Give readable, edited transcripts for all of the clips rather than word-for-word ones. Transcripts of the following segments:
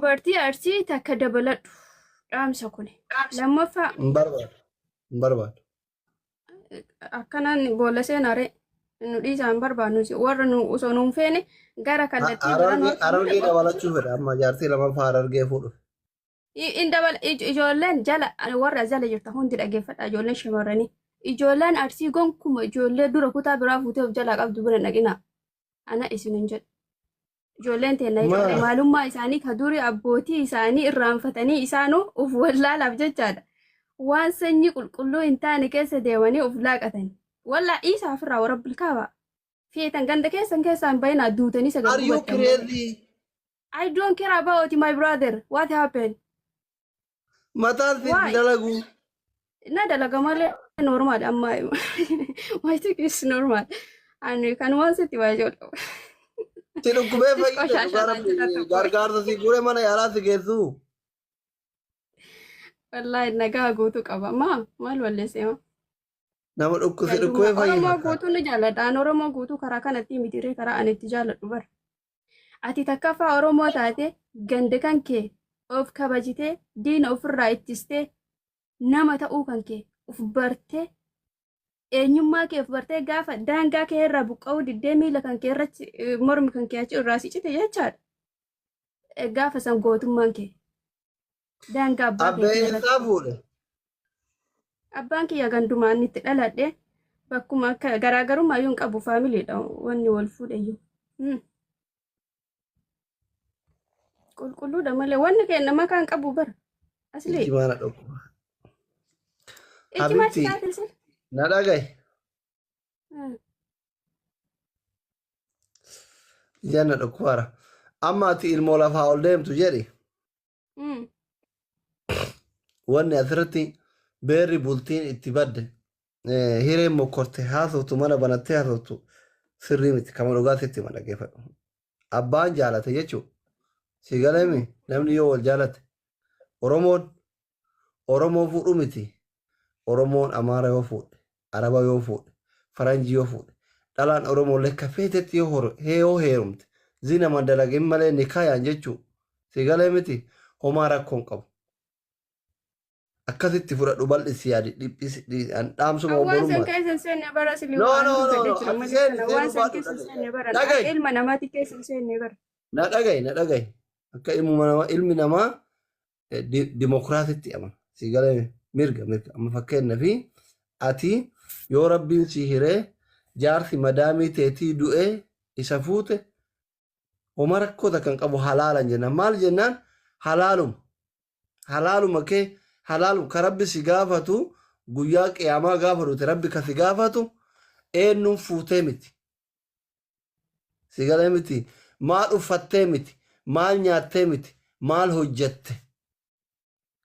Dubartii Arsii takka dabaladhu. Dhaamsa kuni. Lammaffaa Hin barbaadu. Hin barbaadu. Akkanaan boolla seenaare nu dhiisaa hin barbaannu warra nu osoo nu hin feene gara kallattii biraan Harargee Harargee dabalachuu fedha amma jaartii lamaffaa Harargee fuudhu. In dabala ijoolleen jala warra jala jirta hundi dhaggeeffadha ijoolleen shamarranii. Ijoolleen Arsii gonkuma ijoollee dura kutaa biraa fuutee of jalaa qabdu bira hin dhaqinaa. Ana isin hin jedhu. Ijoolleen teenna jechuudha. Maa Maalummaa isaanii ka durii abbootii isaanii irraanfatanii isaanuu of wallaalaaf jechaadha. Waan sanyii qulqulluu hin taane keessa deemanii of laaqatan. Wallaa dhiisaa ofirraa warabbil kaaba. Feetan ganda keessan keessaa hin bayinaa duutanii sagal Are you gubattan malee. crazy? I don't care about my brother. What happened? Mataan si Why? dalagu. Na dalaga malee normal amma. My thing is normal. Ani kanumaan sitti waa ijoollee. Si dhukkubee Tis fayyite dhugaa qoshaashaa naan rabbi jedha tokko. gargaarsa si guure mana yaalaa si geessu. Wallaahi nagaa guutuu qaba. Maa maal balleessee maa? Nama dhukku si Gandummaa dhukkubee fayye Oromoo fakkaata. guutuu ni jaalladha. An Oromoo guutuu karaa kanatti mitiree karaa ani itti jaalladhu bara. Ati takkaffaa Oromoo taate ganda kan kee of kabajitee diina ofirraa ittistee nama ta'uu kan kee of bartee eenyummaa kee of bartee gaafa daangaa kee irraa buqqa'uu diddee miila kan kee irratti mormi kan kee achi irraa si cite jechaadha. Gaafa san gootummaan kee daangaa abbaa Abbee keetii eessaa irratti. fuudhe? Abbaan kiyya gandumaan inni itti dhaladhe bakkuma akka garaagarummaa iyyuu hin qabu faamiliidha wanni wal fuudhe iyyuu. Qulqulluudha malee wanni keenya makaa hin qabu bara. Asli Ijji maana dhukkuba. ijji maal si Habibti taate sin? na dhagahi. Ijaan na dhukkubaara. Amma ati ilmoo lafaa ol deemtu jedhi. Wanni asirratti beerri bultiin itti badde hireen mokkorte haasoftu mana banattee haasoftu sirrii miti kama dhugaa sitti hima dhaggeeffadhu. Abbaan jaalate jechuun si galeemi namni yoo wal jaalate Oromoon Oromoo fuudhu miti Oromoon Amaara yoo fuudhe Araba yoo fuudhe Faranjii yoo fuudhe dhalaan Oromoollee ka feetetti yoo hor- yoo heerumte zina dalagin malee nikaayaan jechuu si galee miti homaa rakkoon qabu. Akkasitti fudhadhu bal'isi yaadi dhiphisi dhaamsuma Waan san obbolummaati. keessa hin seenne bara silii No, waan no, no, dubbadhe no. jira Ati malee seeni kana seenuu waan san baadhu keessa hin dhagahi. seenne bara akka Dhagahi. ilma namaatti keessa hin seenne bara. Na dhagahi, na dhagahi. Akka ilmi namaa dimokiraasitti amana. Si galee mirga mirga. Amma fakkeenyaaf ati yoo rabbiin si hiree jaarsi madaamii teetii du'ee isa fuute homa rakkoo takka hin qabu halaalan jennaan. Maal jennaan halaaluma. Halaaluma kee halaaluma ka rabbi si gaafatu guyyaa qiyaamaa gaafa dhute rabbi ka si gaafatu eenyuun fuutee miti. Si galee miti maal uffattee miti maal nyaattee miti maal hojjatte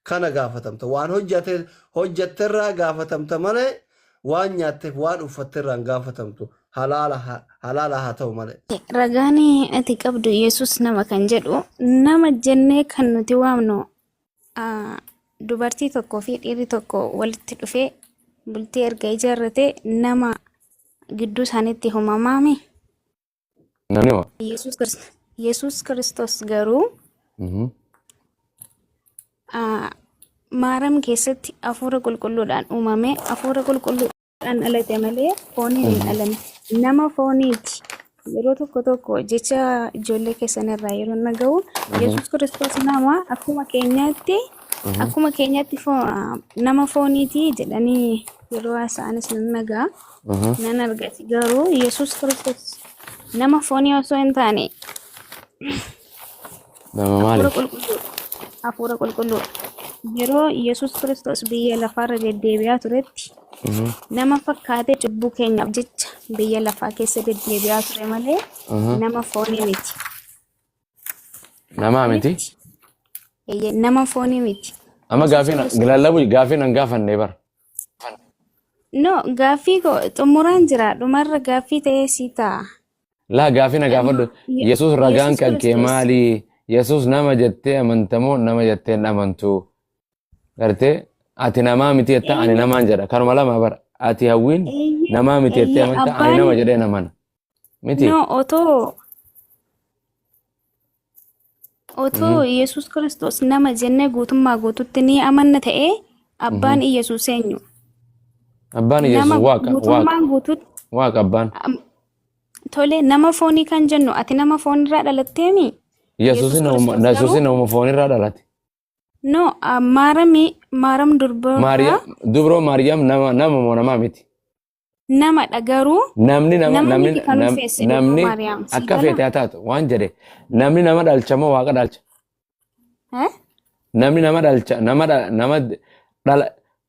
kana gaafatamta waan hojjate hojjatterraa gaafatamta malee waan nyaatteef waan uffatterraa hin gaafatamtu halaala halaala haa ta'u malee. Ragaan ati qabdu Yesus nama kan jedhu nama jennee kan nuti waamnu dubartii tokkoo fi dhiirri tokko walitti dhufee bultii erga ijaarratee nama gidduu isaaniitti uumamaami. Namni hoo? Yesuus Kiristoos garuu Maaram keessatti hafuura qulqulluudhaan uumame hafuura qulqulluu dhaan dhalate malee fooniin hin dhalanne. Nama fooniiti. Yeroo tokko tokko jecha ijoollee keessan irraa yeroo dhaga'u Yesuus Kiristoos nama akkuma keenyaatti akkuma keenyaatti nama fooniiti jedhanii yeroo haasa'anis nan dhaga'a. Nan argati garuu Yesuus Kiristoos nama foonii osoo hin taane Nama Hafuura maaliif? qulqulluu. Hafuura qulqulluu. Yeroo Yesuus Kiristoos biyya lafaarra deddeebi'aa turetti nama fakkaatee cubbuu keenyaaf jecha biyya lafaa keessa deddeebi'aa ture malee nama foonii miti. Namaa miti? Miti. Eeyyee, nama foonii miti. Amma Yesuus gaafiin Kiristoos. lallabu gaafiin an gaafanne bara. No, gaaffii koo xumuraan jira. Dhumarra gaaffii ta'ee sii ta'a. Laa gaafii na gaafadhu. Yesuus ragaan Yesuus kan kee Kiristoos. maali? Yesuus nama jettee amantamoo nama jettee hin amantu? Gartee ati namaa miti jettaa ani Eeyyee, namaan jedha. Kanuma lama bara. Ati hawwiin eeyyee, namaa miti jettee eeyyee, amantaa ani abbaan nama jedhee namana. Miti. no otoo Otoo Yesuus Kiristoos nama jennee guutummaa guututti ni amanna ta'ee abbaan Iyyasuus eenyu? Abbaan Yesuus Nama waaqa waaqa guutummaan guututti waaqa abbaan. Tole, nama foonii kan jennu ati nama foonirraa dhalatteemi? Yesuus Yesuus nama Kiristoos Yesuus garuu nama foonirraa dhalate. No, maaramii maaram durbarraa Maariyaam dubroo Maariyaam nama nama moo namaa miti? Namadha garuu Namni nama nama namni miti kan ulfeesse dubroo namni Maariyaam sii akka galaa? feete haa taatu waan jedhe namni nama dhalcha moo waaqa dhalcha? Eh? Namni nama dhalcha nama nama dhala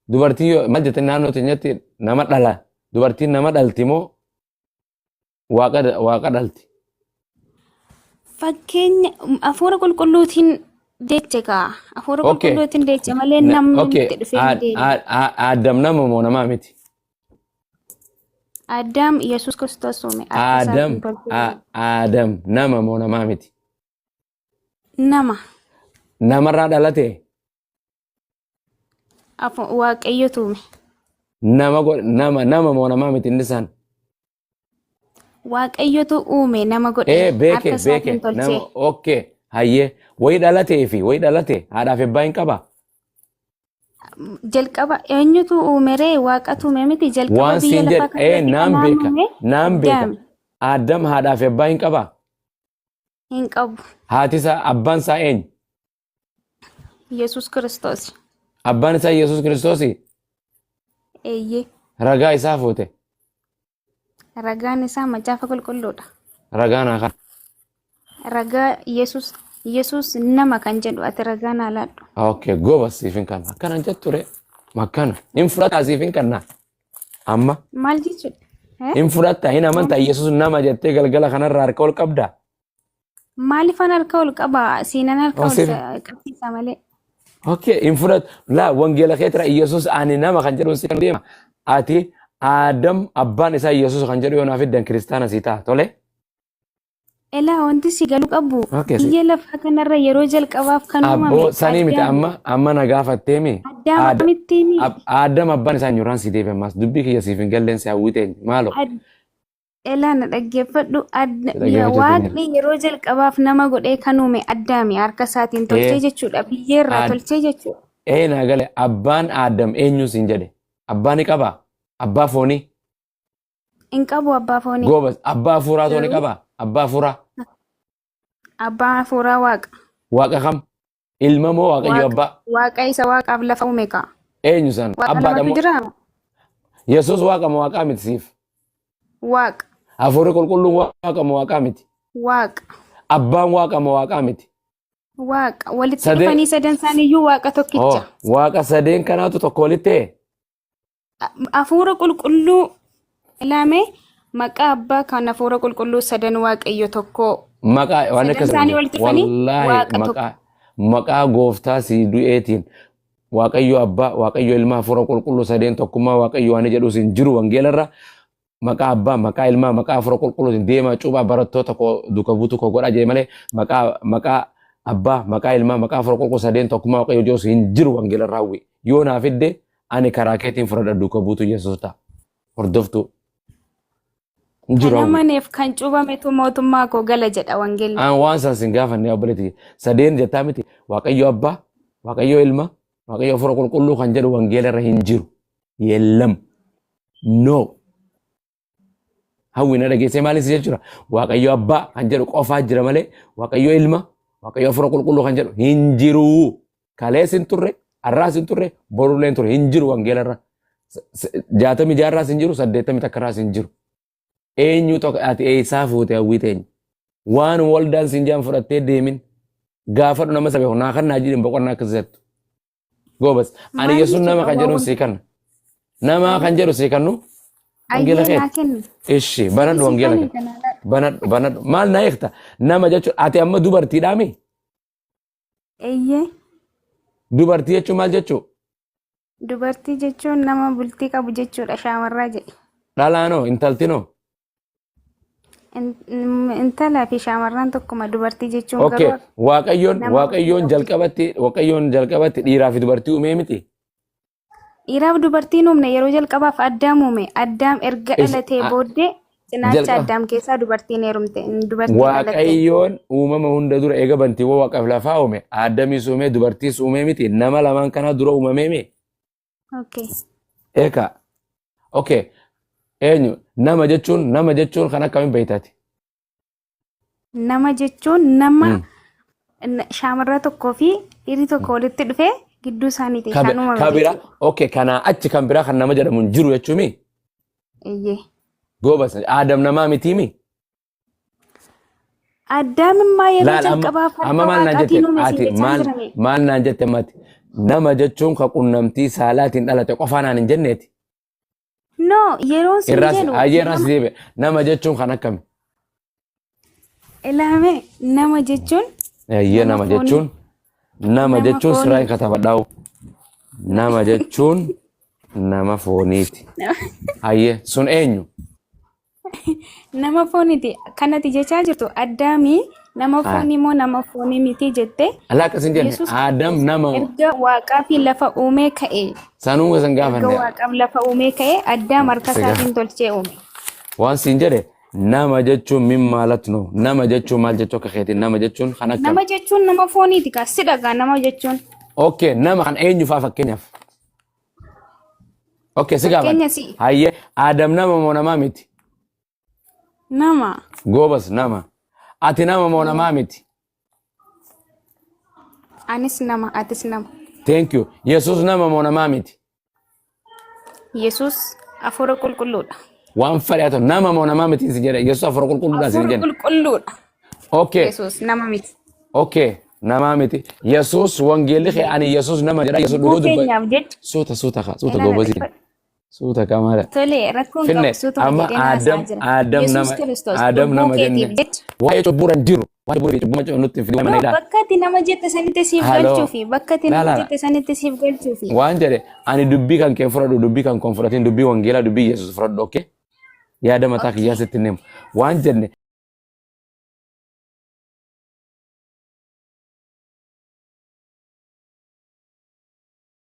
dubartii yoo maal jette naannoo teenyatti nama dhala dubartiin nama dhalti moo waaqa waaqa dhalti? Fakkeenya hafuura qulqulluutiin deeche kaa. Hafuura qulqulluutiin deeche malee namni itti dhufee hin deemne. Aadam nama moo namaa miti? Addaam Yesuus Kiristoos uume harka Aadam isaatiin tolchee. Aadam nama moo namaa miti? Nama. Namarraa dhalate? Waaqayyotu uume. Nama nama nama moo namaa miti inni isaan? Waaqayyotu uume, nama godhe, Ee beeke harka beeke isaatiin nama tolchee. Okay, hayyee, wayi dhalatee fi wayi dhalate haadhaaf abbaa hin qabaa? Jalqaba eenyutu uume ree? Waaqatu uume miti jalqaba Waan biyya siin lafaa jedhe ee kanarratti naan kan beeka uume naan beeka. Addaami. Addam haadhaaf abbaa hin qabaa? Hin qabu. Haati isaa abbaan isaa eenyu? Yesuus Kiristoos. Abbaan isaa Yesuus Kiristoosi? Eeyyee. Ragaa isaa fuute. Ragaan isaa macaafa qulqulluudha. Ragaa naa kana. Ragaa Yesuus nama kan jedhu ati ragaa naa laadhu. Okay, goba siif hin kanna. Akkana jettu re. Akkana. Hin fudhataa siif hin kanna. Amma Maal jechuudha? Eh? hin fudhatta hin amantaa Yesuus nama jettee galgala kanarraa harka ol qabdaa? Maaliifan harka ol qabaa? Siinan harka ol qabsiisa malee. Okay, hin fudhatu. Laa wangeela keetira Yesuus ani nama kan jedhu si kan deema. Ati Aadam abbaan isaa Yesuus kan jedhu yoo naaf fiddan kiristaana sii ta'a. Tole? Elaa, wanti si galuu qabu biyya lafaa kanarra yeroo jalqabaaf kan uumame Abboo sanii miti Addaam. amma amma na gaafatteemi. Addaam akkamittiin Aadam abbaan isaa eenyurraan si deebi ammaas dubbii kiyya siif hin galleen si hawwiteen maalo. Elaa, na dhaggeeffadhu. Si dhaggeeffachuu Waaqni yeroo jalqabaaf nama godhee kan uume Addaami, harka isaatiin tolchee jechuudha. Biyyeerraa tolchee jechuudha. Ee, naa gale. Abbaan Aadam eenyu siin jedhe? Abbaa ni qabaa? Abbaa foonii? Hin qabu abbaa foonii. Goobas abbaa hafuuraa too ni Garuu qabaa? Abbaa hafuuraa? Abbaa hafuuraa Waaqa. Waaqa kam? Ilma moo Waaqayyo Waaqa abbaa? Waaqa isa Waaqaaf lafa uume kaa. Eenyu san? Waaqa Abbaadha lamatu moo? jira? Yesuus waaqa moo waaqaa miti siif? Waaqa. Hafuurri qulqulluun waaqa moo waaqaa miti? Waaqa. Abbaan waaqa moo waaqaa miti? Waaqa. Walitti Sadeen dhufanii sadan isaaniiyyuu Waaqa Oh, tokkicha. waaqa sadeen kanaatu tokko walitti ta'e? Hafuura qulqulluu ilaame maqaa abbaa kan hafuura qulqulluu sadan Waaqayyo tokko. Maqaa waan Sadan akkas isaanii walitti dhufanii wallaahi Waaqa tokko. Maqaa gooftaa sii du'eetiin Waaqayyo abbaa, Waaqayyo ilmaa, hafuura qulqulluu sadeen tokkummaa Waaqayyo waan jedhus hin jiru wangeelarra. Maqaa abbaa, maqaa ilmaa, maqaa hafuura qulqulluutiin deemaa cuuphaa barattoota koo duuka buutuu koo godhaa jedhe malee maqaa abbaa, maqaa ilmaa, maqaa hafuura qulqulluu sadeen tokkummaa Waaqayyo jedhus hin jiru wangeelarra hawwi. Yoo naa fidde ani karaa keetiin fudhadha duuka buutuu Yesuus ta'a. Hordoftuu. Hin Kan jiru hawwi. amaneef kan cuuphametu mootummaa koo gala jedha wangeelli. An waan san sin gaafanne obboleetti sadeen jettaa miti Waaqayyo abbaa, Waaqayyo ilma, Waaqayyo hafuura qulqulluu kan jedhu wangeela irra hin jiru. Yeellam. No. Hawwi na dhageessee maaliif si jechuudha? Waaqayyo abbaa kan jedhu qofaa jira malee Waaqayyo ilma, Waaqayyo hafuura qulqulluu kan jedhu hin jiru. Kalees hin turre, har'aas hin turre, borullee hin turre, hin jiru wangeela irra. 66rraas hin jiru, 81rraas hin jiru. Eenyu tokko ati eessaa fuute hawwii teenya? Waan waldaan siin jaan fudhattee deemin. Gaafadhu nama isa beeku naa kan naa jedhin boqonnaa akkas jettu. Goobas. Ani Maal Yesuus nama jechuudha kan jedhuun waan sii kanna. Nama kan jedhu sii kannu wangeela Ayyee, naa keeti. kenni. Ishi banadhu Sii wangeela kenni kee. kana laadhu. Banadhu banadhu. Maal na eegta? Nama jechuun ati amma dubartiidhaami? Eeyyee. Dubartii jechuun maal jechuu? Dubartii jechuun nama bultii qabu jechuudha, shaamarraa jedhe. Dhalaanoo intaltinoo? Intalaa fi shaamarraan tokkuma, dubartii jechuun garuu Waaqayyoon nama bultii Waaqayyoon qabu. Waaqayyoon jalqabatti dhiiraa fi dubartii uumee miti. Dhiiraaf dubartiin uumne, yeroo jalqabaaf Addaam uume. Addaam erga dhalatee booddee Cinaacha Jalqaba. Addaam keessaa dubartiin heerumte, dubartiin dhalatte. Waaqayyoon uumama hunda dura eega bantiiwwan waaqaaf lafaa uume Addamiis uume dubartiis uume miti nama lamaan kanaa dura uumamee mi? Okay. Eeka. Okay. Eenyu nama jechuun kan akkamiin beektaati? Nama jechuun nama shaamarra tokkoo fi dhiirri tokko walitti dhufee gidduu isaaniiti kan uumame Kan biraa jechuudha. okay kanaa achi kan biraa kan nama jedhamu hin jiru jechuumi? Eeyyee. Goobas Aadam namaa mitiimi? Addaam immoo yeroo Laal amma jalqabaaf harka amma maal naan jette waaqaatiin uume siin ati jechaa maal jirame. maal naan jette ammati nama jechuun ka qunnamtii saalaatiin dhalate qofaa naan hin jenneeti. No, yeroon siin Irraas jedhu ayyee irraas nama deebi'e nama jechuun kan akkami? ilaame nama jechuun Ayyee nama nama foonii jechuun nama nama jechuun foonii siraan katabadhaa'u nama jechuun nama fooniiti. Ayyee sun eenyu? Nama fooniiti kanati jechaa jirtu Addaamii nama foonii moo nama foonii miti jette. Alaa akkas hin jenne. Yesuus Aadam nama erga waaqaa fi lafa uumee ka'e sanuu isin erga gaafanne waaqaaf lafa uumee ka'e Addaam harka si gaafa. isaatiin tolchee uume. Waan siin jedhe nama jechuun min maalat no nama jechuun maal jechuu akka keetiin nama jechuun kan akkam. Nama jechuun nama fooniiti kaa si dhagaa nama jechuun. Okay, nama kan eenyu faa fakkeenyaaf. Okay, si gaafadha. Fakkeenya si Hayyee Aadam nama moo namaa miti? Nama. Goobas nama. Ati nama moo namaa miti? Anis nama, atis nama. Thank you. Yesuus nama moo namaa miti? Yesuus hafuura qulqulluudha. Waan fedhe haa ta'u nama moo namaa miti si jedhe Yesuus hafuura qulqulluudha si Hafuura jedhe. qulqulluudha. Okay. Yesuus nama miti. Okay. Namaa miti. Yesuus wangeelli kee ani Yesuus nama jedha Yesuus Lubbuu dhuguu dubba. keenyaaf jecha Suuta suuta kaa suuta ilaala goobazii. dhaggeeffadhu. Suuta kaa maala. Tole rakkoon Finne qabu suutuma amma jedhee haasaa Aadam jira. Aadam Yesuus nama Kiristoos Aadam lubbuu nama keetiif jenne. jecha. Waa'ee cubbuura hin jiru. Waa'ee cubbuura cubbuu macha nutti hin fiduu No, mana ilaa. bakka ati nama jette sanitti siif Haloo. galchuufi bakka ati Laa nama laa. jette sanitti siif galchuufi. Waan jedhe ani dubbii kan kee fudhadhu dubbii kan koon fudhatin dubbii wangeelaa dubbii Yesuus fudhadhu okay. Yaada mataa kiyyaa sitti hin himu. Waan jenne